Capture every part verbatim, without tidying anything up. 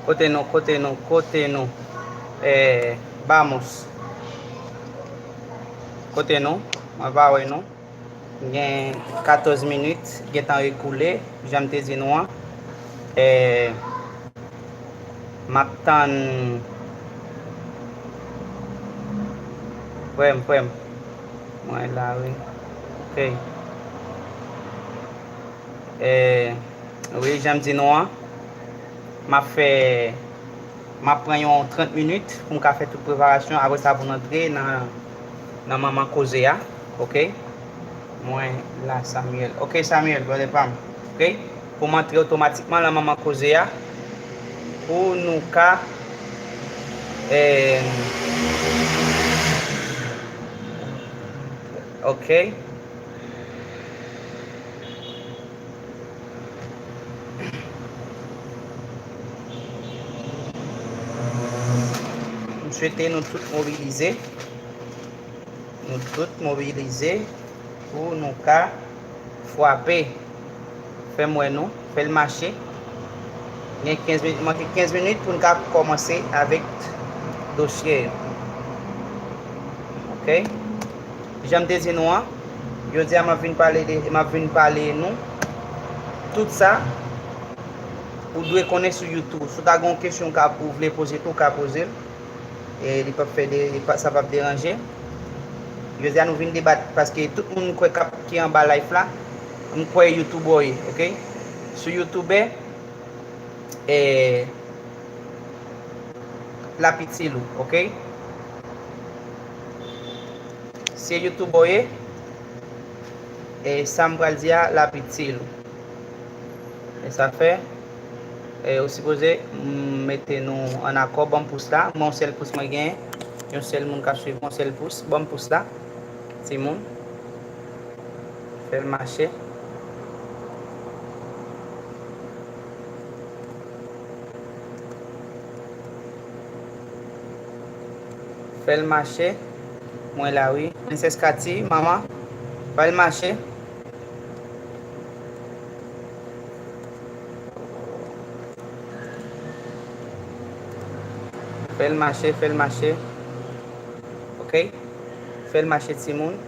Kote nou, kote nou, kote nou? Eh, Bamos. Kote nou? Mwen pa wè nou. Gen katòz minit, gentan ekoule, jan m te di nou an. Eh, m ap tann. Frè m, frè m. Mwen la, wi. Ok. Eh, wi, jan m di nou an, m ap fè, m ap pran yon trant minit pou m ka fè tout preparasyon. Apre sa, pou n antre nan, nan manman koze a, ok? Mwen la, Samuel. Ok, Samuel, brother pa m. Ok? Pou m antre otomatikman nan manman koze a, pou nou ka, eh, ok? M swete nou tout mobilize. Nou tout mobilize pou nou ka frape. Fè m wè nou, fè l mache. Gen kenz minit, manke kenz minit pou n ka kòmanse avèk dosye yo. Ok? Jan m te di nou an, jodi a m ap vin pale de, m ap vin pale nou tout sa ou dwe konnen sou YouTube. Si w ta gen yon kesyon ou ka, ou vle poze tou, ou ka poze l. E li p ap fè de, li pa, sa p ap deranje. Jodi a nou vin debat, paske tout moun m kwè k ap, ki anba live la, m kwè YouTuber w ye, ok? Si w YouTuber, e, l ap itil ou, ok? Si YouTuber w ye, e sa m pral di a, l ap itil ou. E sa fè, e ou sipoze, mm, mete nou an akò, ban m pous la. Mwen, yon sèl pous mwen genyen. Yon sèl moun k ap swiv mwen, yon sèl pous. Ban m pous la, timoun. Fè l mache. Fè l mache. Mwen la, wi. Prensès Kati, manman. Fè l mache. Fè l mache, fè l mache. Ok? Fè l mache, timoun.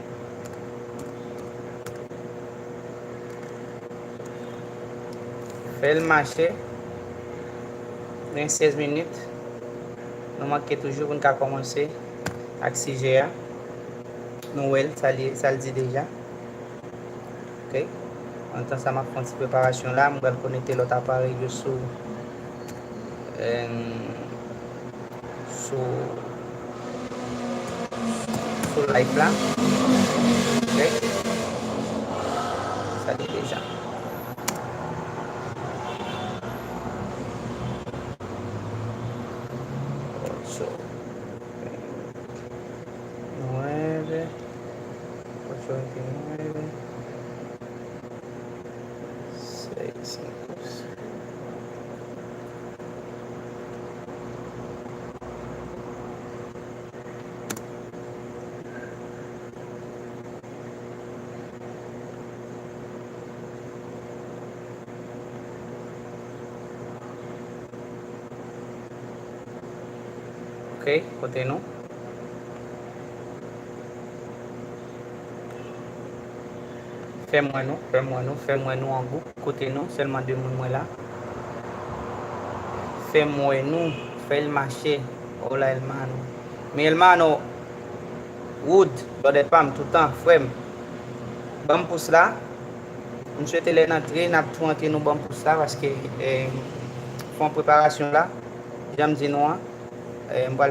Fè l mache. Gen sèz minit. Nou manke toujou pou n ka kòmanse ak sijè a. Nou wè l, sa li, sa l di deja. Ok. Antan sa, m ap fè yon ti preparasyon la. M pral konekte lòt aparèy yo sou, em, sou, sou live la. Ok. Sa li deja. So, nueve, ocho veintinueve, seis cinco. Ok, kote nou? Fè m wè nou, fè m wè nou, fè m wè nou an gwoup. Kote nou? Sèlman de moun mwen la. Fè m wè nou, fè l mache. Hola, hermano. Mi hermano Wood, brother pa m, toutan, frè m. Ban m pous la. M swete lè n antre, n ap tou antre, nou ban m pous la, paske, eh, fè yon preparasyon la. Jan m di nou an, eh, m pral